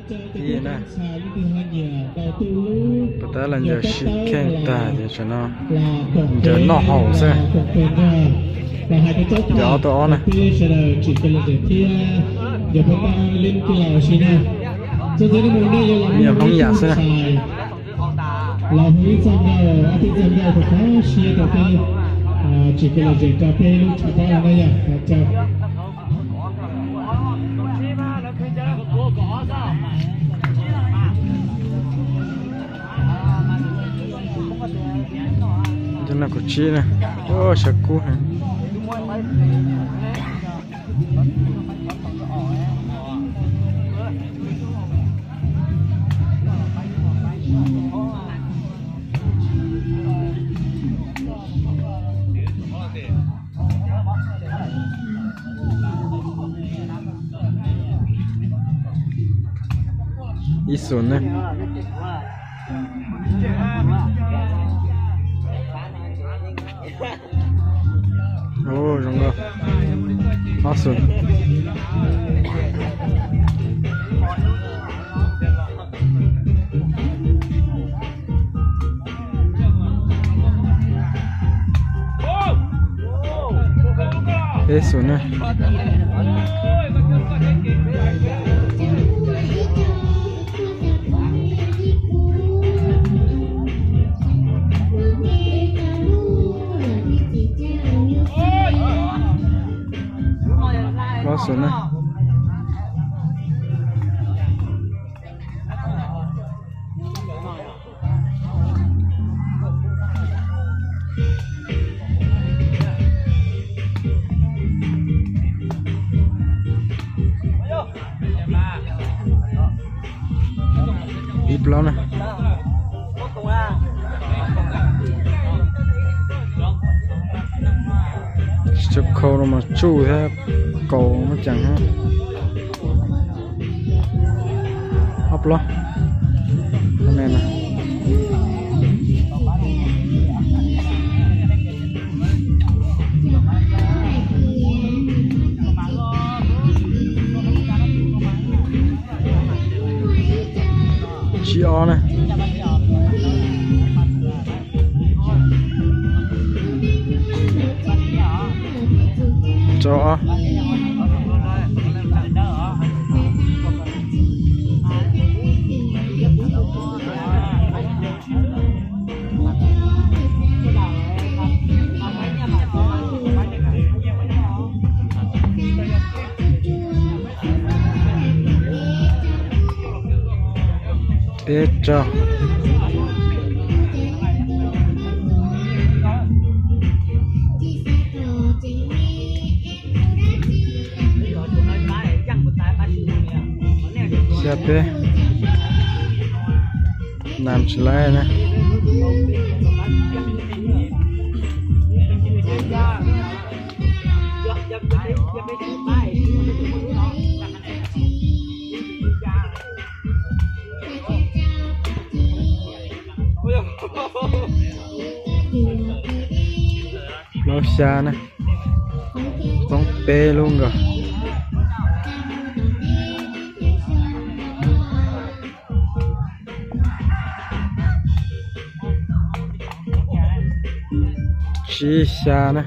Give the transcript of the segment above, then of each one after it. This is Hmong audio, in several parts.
Puas tab los ncaws sib kheej tag ces tsam no ncaws noj haus xwb. Ncaws ob tug ob na. Yog Hmoob yam xwb na. Los hu ib txoj nkauj, ob peb txoj nkauj rau qhov siab rau peb, tsis kawg los zem rau peb lub tshav pob no na yog. Cov no kaum tsib na, xyaw kub heev. Ib xus ne. Zoo nkauj. Ob xus. Peb xus na. Plaub xus na. Ib plaub na. Tsis tau khau no mas tsuj thiab, kaus muaj ceem thiab. Ob plaub. Tsib ob na. Rau ob. Peb rau. Xya peb. Nam tsis laib na. Plaub xya na. Poob peb lub nkaus. Tsib xya na.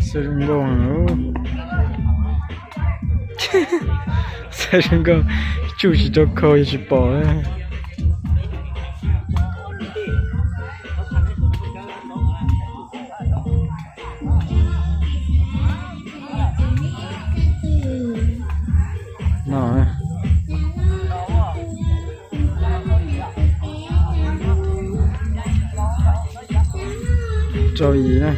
Xav zoo nkauj, xav zoo nkauj, tsuj tsis tau khau yog tsis pom. No, rau yim na.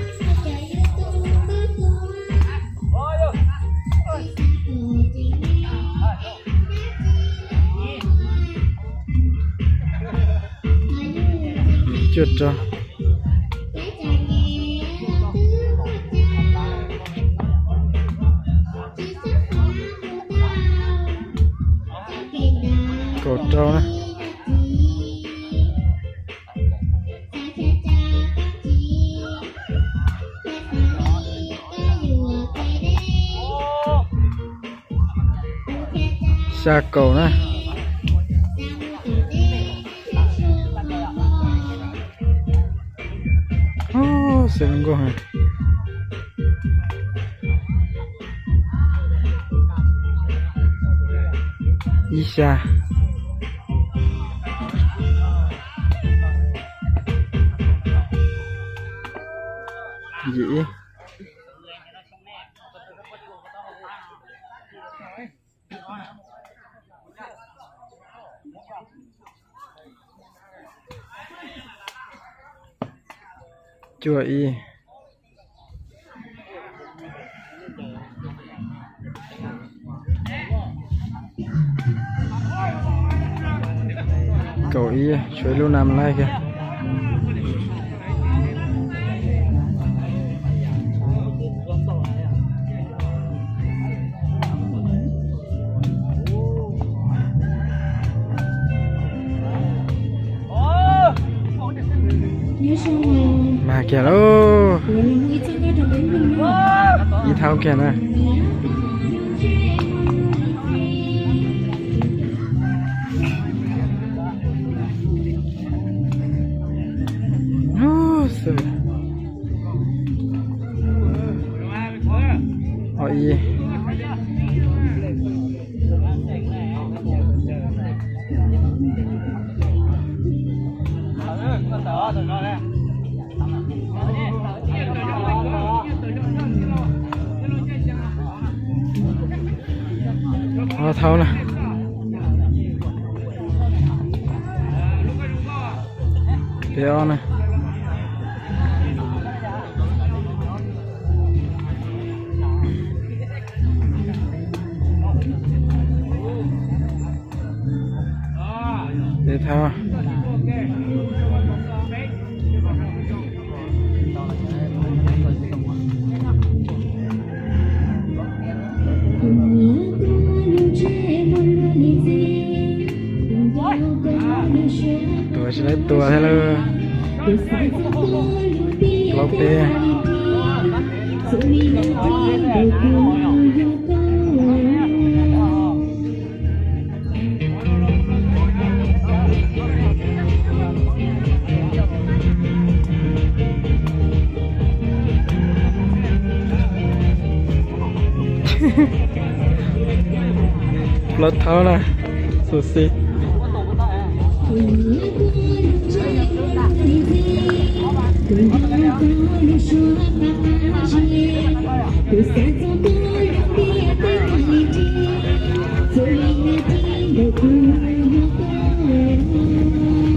Cuaj rau. Kaum rau na. Xya kaum na. Xwb nkauj heev. Ib xya. Yim ib. Cuaj ib. Kaum ib, tshuav ib lub nam laij kiag. Mag kiag lauj. Ib thaub kiag na. Ub, xwb. Ob ib. Ob thaub na. Peb ob na. Peb thaub. Tuav tsis laib tuav thiab lauj. Plaub peb. Plaub thaub na, xu xi.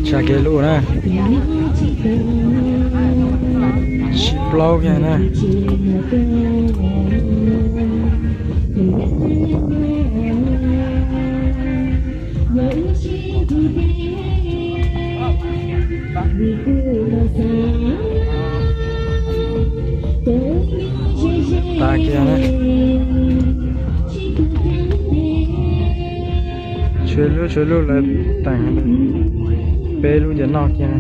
Tsa kev lus na. Tsib plaub kiag na. Tas kiag na. Tshuav lub, tshuav lub lawv teem, peb lub ces noj kiag na.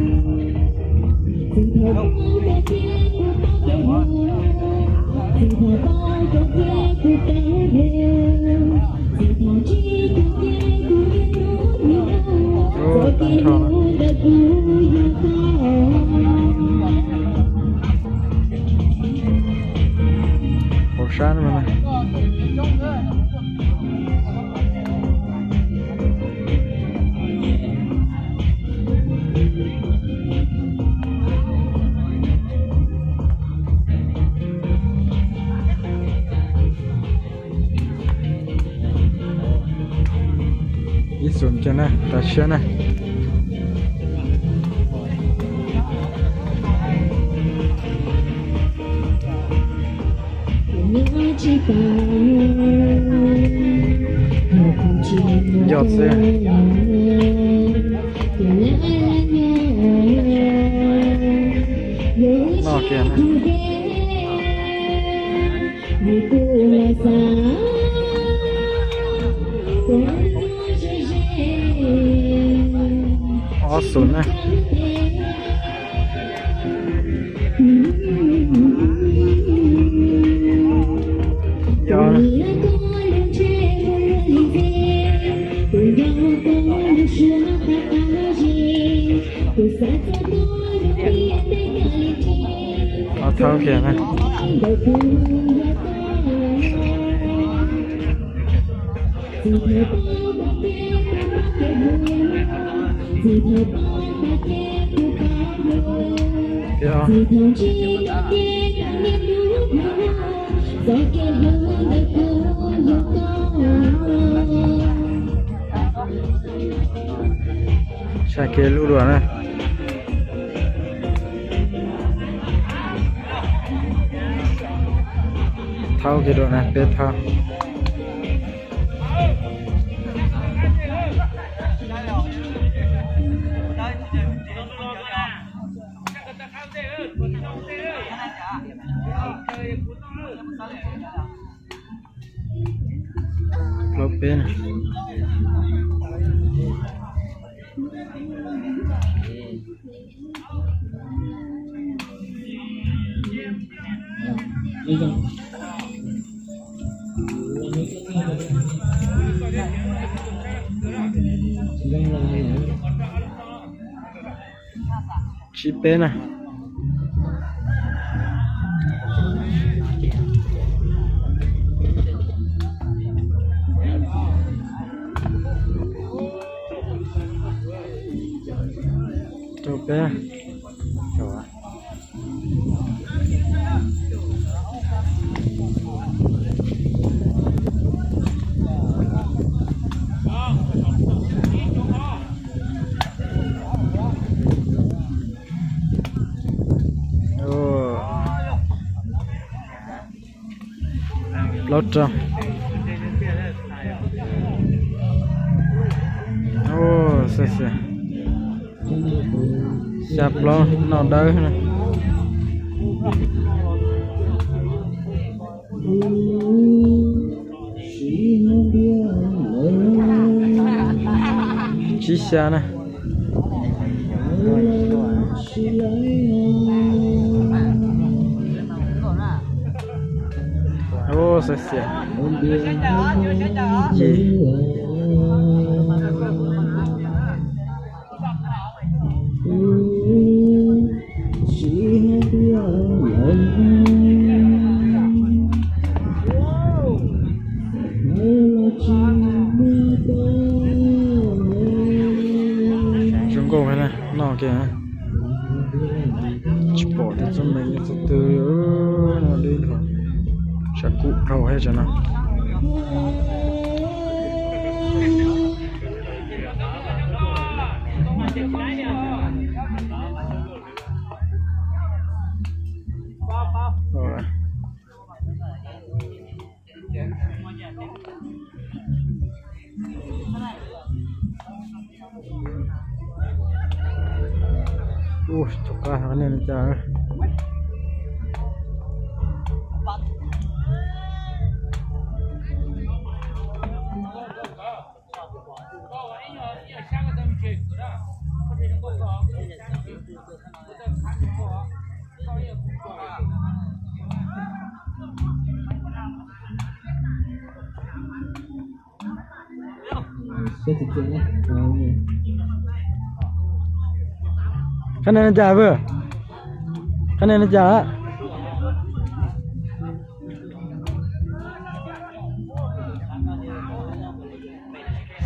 Ub, tag nrho. Hauv sab no mas. Ib xum kiag na, tas siab na. Yog xwb. Noj kiag na. Ob xum na. Yog. Ob thaub kiag na. Saib kev lub dua na. Thaub kiag dua na, peb thaub. Plaub peb na. Tsib peb na. Rau peb. Plaub rau. Xab xis. Xya plaub noj dawb na. Tsib xya na. Xab xis. Yim. Zoo nkauj heev na, noj kiag. Tsis pom tias txoj me nyuam txoj twg, no deb dhau, tshav kub dhau thiab tsam no. Ua, caum qab nej li cas. Qhab nej li cas vwj? Qhab nej li cas?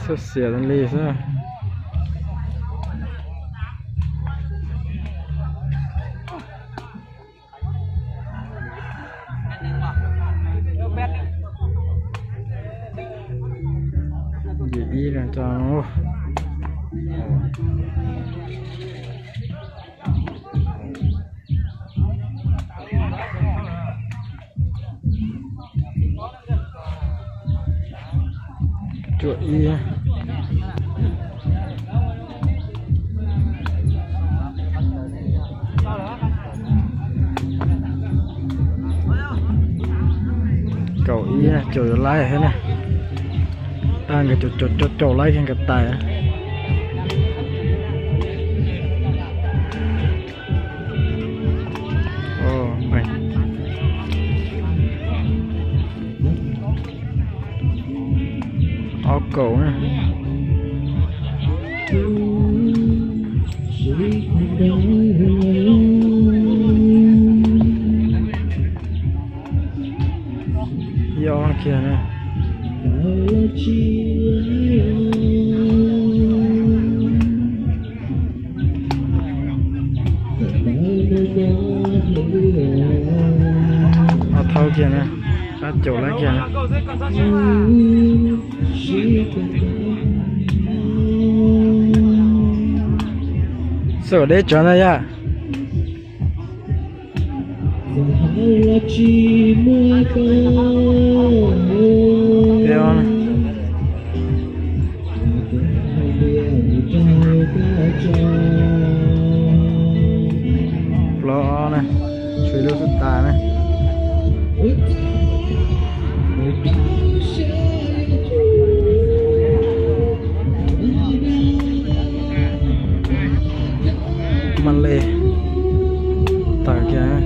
Xab xias li xwb. Yim ib no tso. Cuaj ib. Kaum ib, caum yuav laib thiab na. Tag nkawd caum caum caum laib thiab nkawd tais. Ob kaum na. Yog kiag na. Ho thau kiag na, sab caum lawm kiag na. Xwb deb tsawv na yom. Plaub ob na, tshuav ib lub xub tas na. Maj le tawm kiag.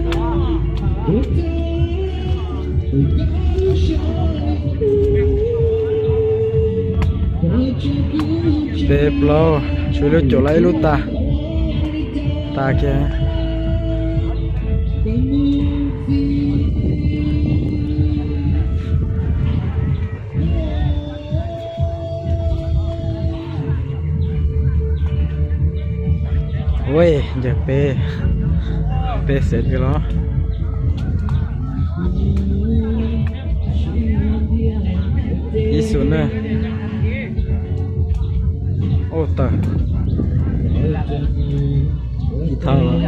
Peb plaub tshuav ib lub caum lawm ib lub tas, tas kiag. Ua, ncaws peb, peb xev tiag los. Ib xus na. Ua tawm. Ib thaj los.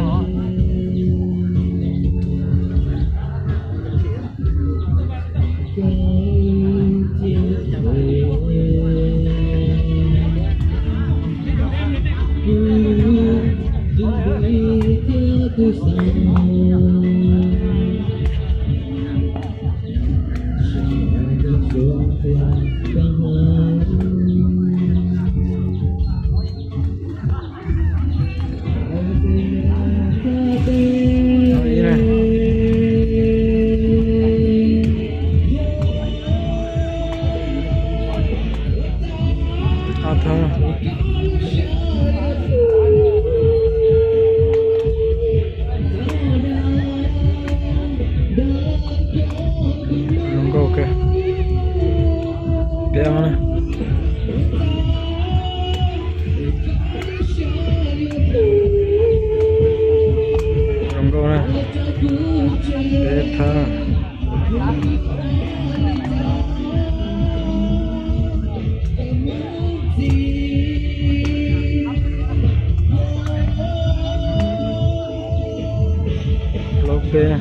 Zoo nkauj kawg. Peb na. Zoo nkauj na. Peb thawb. Plaub peb.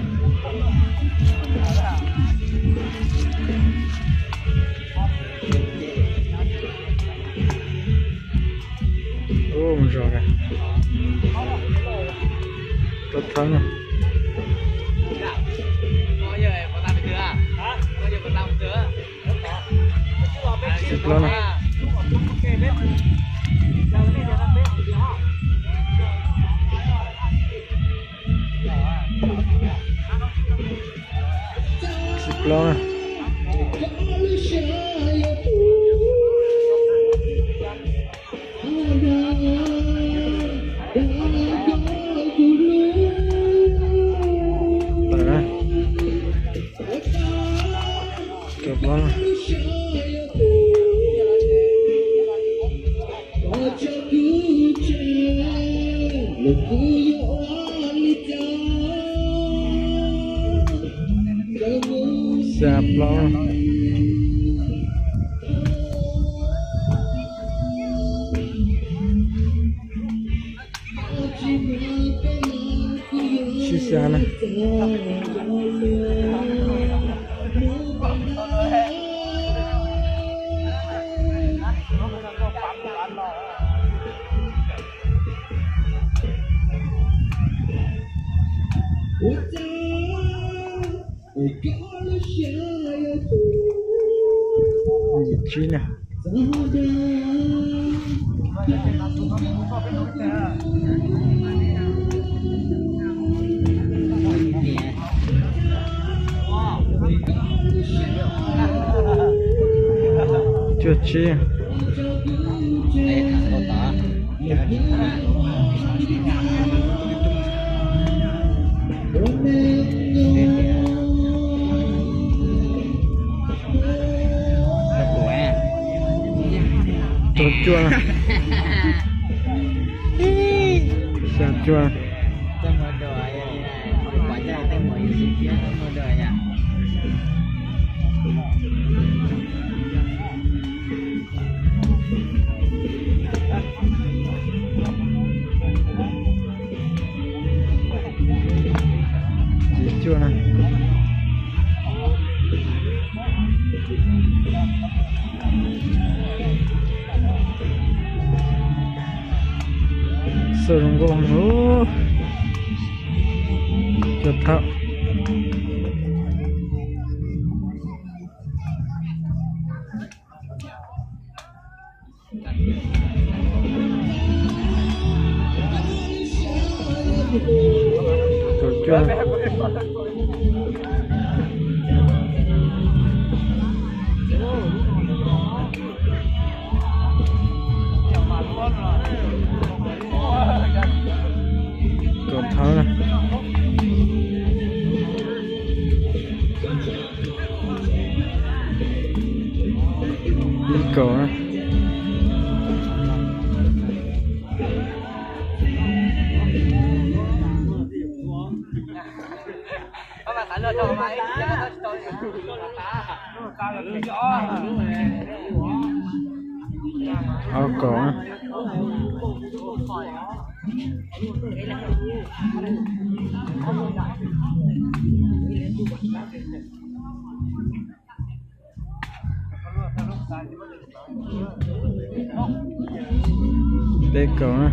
Ub, mus zog kawg. Plaub thawb na. Tsis plaub na. Tsis plaub na. Tawm na. Tawm plaub na. Xya plaub. Sib xya na. Yim tsib na. Cuaj tsib. Tus cuaj, xya cuaj. Cuaj na. Xwb zoo nkauj, cuaj thawb. Kaum thawb na. Ib kaum na. Ob kaum na. Peb kaum na.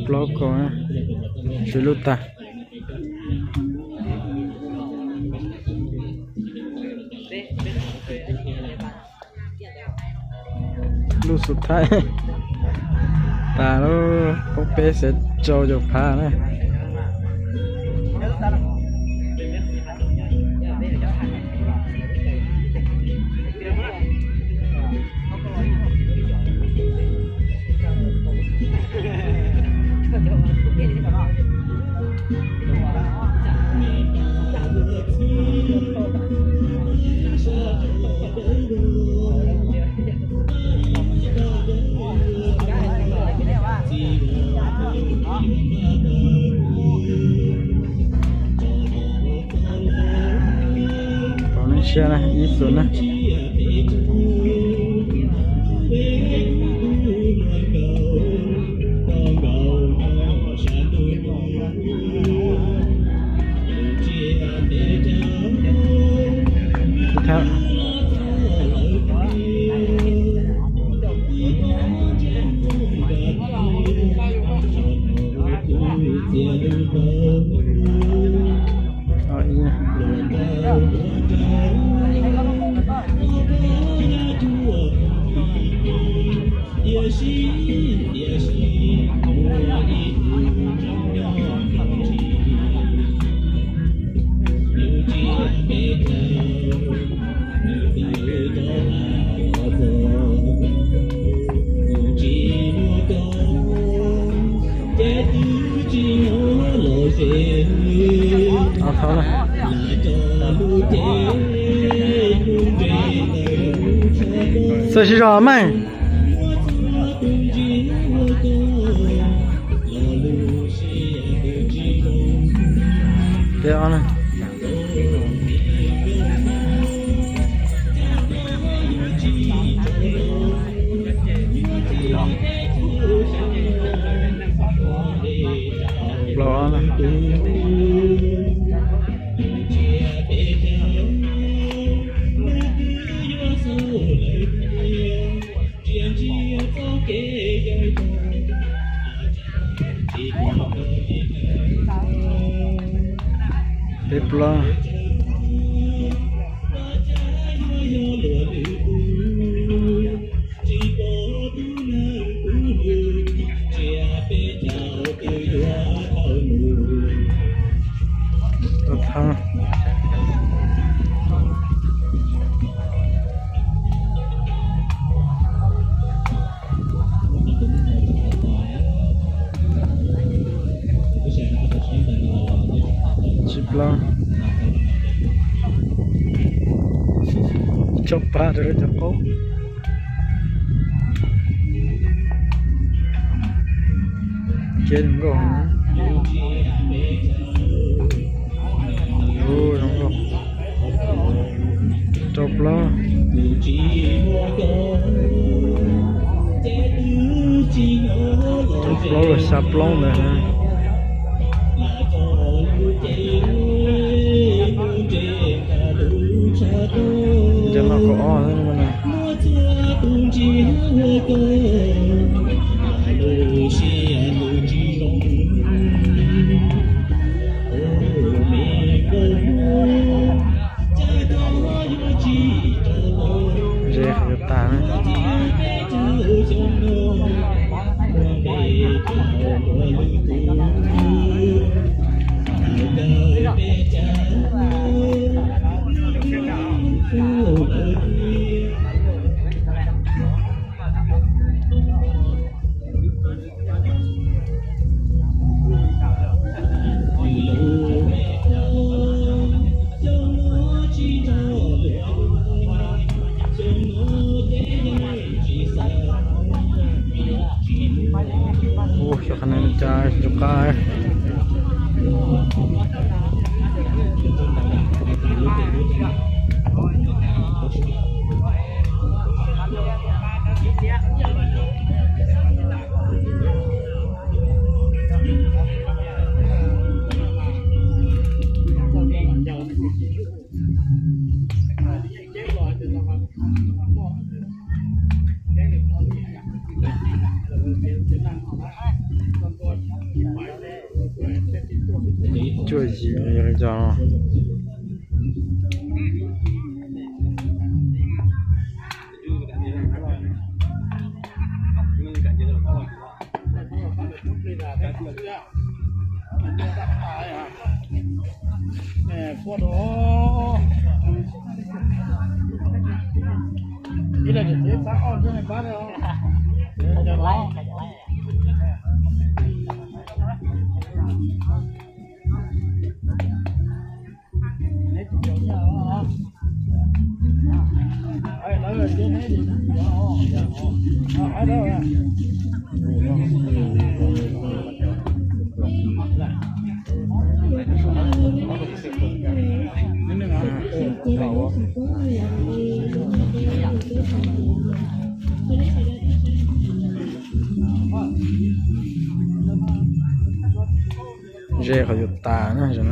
Plaub kaum na. Tsw lub tag. Lub xub thawj tas lawm, poob peb xees rau caum phav na. Pom nej siab na, ib xus na. Txawj sib zog meej. Peb ob na. Plaub ob na. Pab rau lawv cov qaub. Ces zoo nkauj. Ub, zoo nkauj. Rau plaub. Rau plaub los xya plaub ntawd na. Cov no kaum ob xwb no. Ze qhov yuav tas na. Ub, xyov qhov no cas ncu qab. Cuaj yim yog li cas? Ze qhov yuav tas na, zoo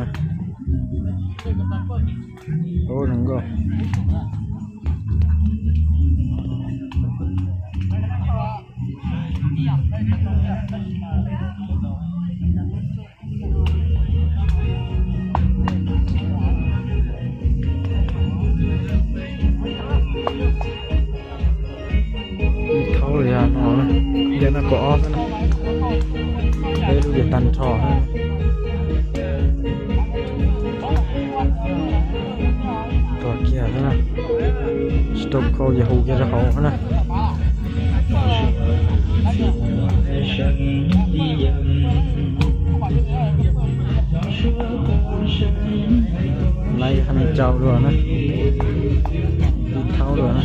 nkauj. Thaub li no, yog no kaum ob xwb na. Peb lub yog tag nrho na. Tuag kiag xwb na. Tsis tau khau ces hu kiag rau hauv na. Laiv qhov no tsau dua na. Tib thaub dua na.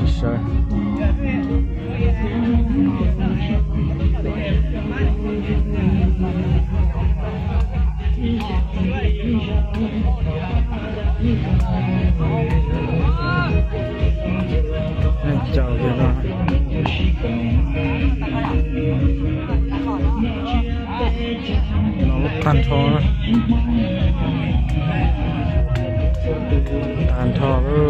Sawv sawv. Neeg caum kiag no. No lub tag nrho na. Tag nrho lawm.